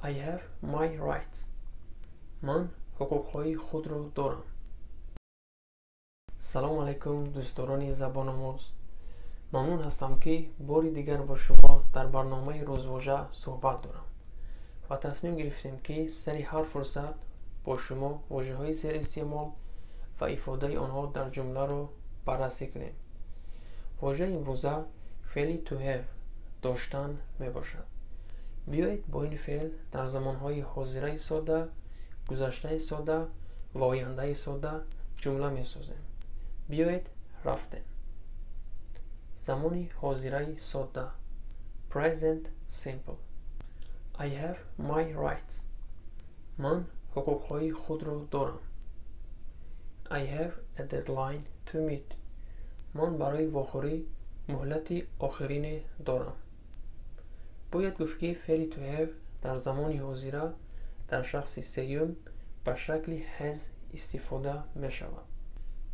I have my rights. Ман ҳуқуқҳои худро дорам. Салом алайкум, дӯстдорони забономӯз. Мамнун ҳастам, ки бори дигар бо шумо дар барномаи Рӯзвожа суҳбат дорам ва тасмим гирифтем, ки сари ҳар фурсат бо шумо вожаҳои зеристеъмол ва ифодаи онҳо дар ҷумларо баррасӣ кунем. Вожаи имрӯза феъли to have, доштан мебошад. Биёед, бо ин феъл дар замонҳои ҳозираи сода, гузаштаи сода ва ояндаи сода ҷумла месозем. Биёед, рафтем. Замони ҳозираи содда, present simple. I have my rights. Ман ҳуқуқҳои худро дорам. I have a deadline to meet. Ман барои вохӯрӣ муҳлати охирине дорам. Бояд гуфт, ки феъли to have дар замони ҳозира дар шахси сеюм ба шакли has истифода мешавад.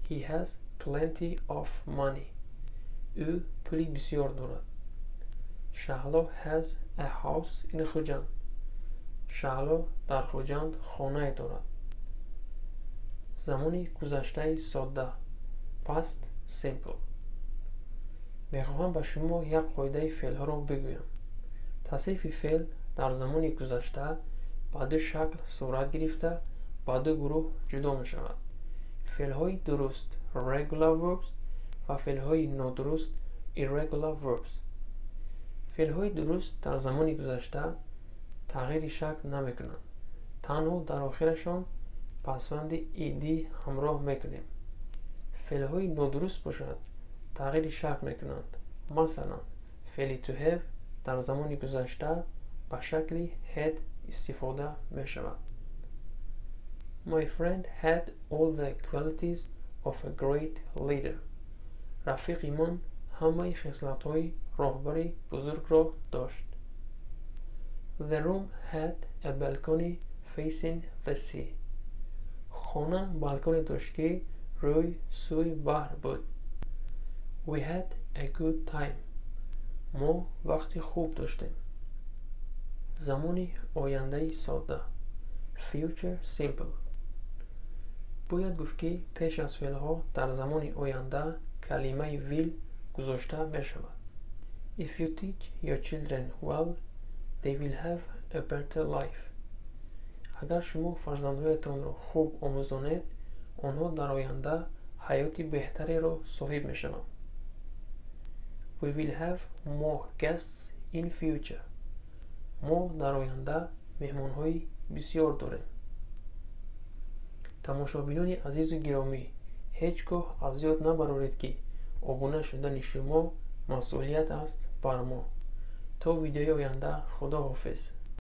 He has plenty of money. Ӯ пули бисёр дорад. Шаҳло has a house in Хуҷанд. Шаҳло дар Хуҷанд хонае дорад. Замони гузаштаи содда, past simple. Мехоҳам ба шумо як қоидаи феълҳоро бигӯям. Тасрифи феъл дар замони гузашта ба ду шакл сурат гирифта, ба ду гурӯҳ ҷудо мешавад: феълҳои дуруст, regular verbs, ва феълҳои нодуруст, irregular verbs. Феълҳои дуруст дар замони гузашта тағйири шакл намекунанд, танҳо дар охирашон пасванди ed ҳамроҳ мекунем. Феълҳои нодуруст бошад, тағйири шакл мекунанд. Масалан, феъли to have дар замони гузашта ба шакли had истифода мешавад. My friend had all the qualities of a great leader. Рафиқи ман ҳамаи хислатҳои роҳбари бузургро дошт. The room had a balcony facing the sea. Хона балконе дошт, ки рӯй сӯи баҳр буд. We had a good time. Мо вақти хуб доштем. Замони ояндаи содда, future simple. Бояд гуфт, ки пеш аз феълҳо дар замони оянда калимаи will гузошта мешавад. If you teach your children well, they will have a better life. Агар шумо фарзандҳоятонро хуб омӯзонед, онҳо дар оянда ҳаёти беҳтареро соҳиб мешаванд. We will have more guests in future. Мо дар оянда меҳмонҳои бисёр дорем. Тамошобинони азизу гиромӣ, ҳеҷ гоҳ аз ёд набароред, ки обуна шудани шумо масъулият аст бар мо. То видеои оянда, худо ҳофиз.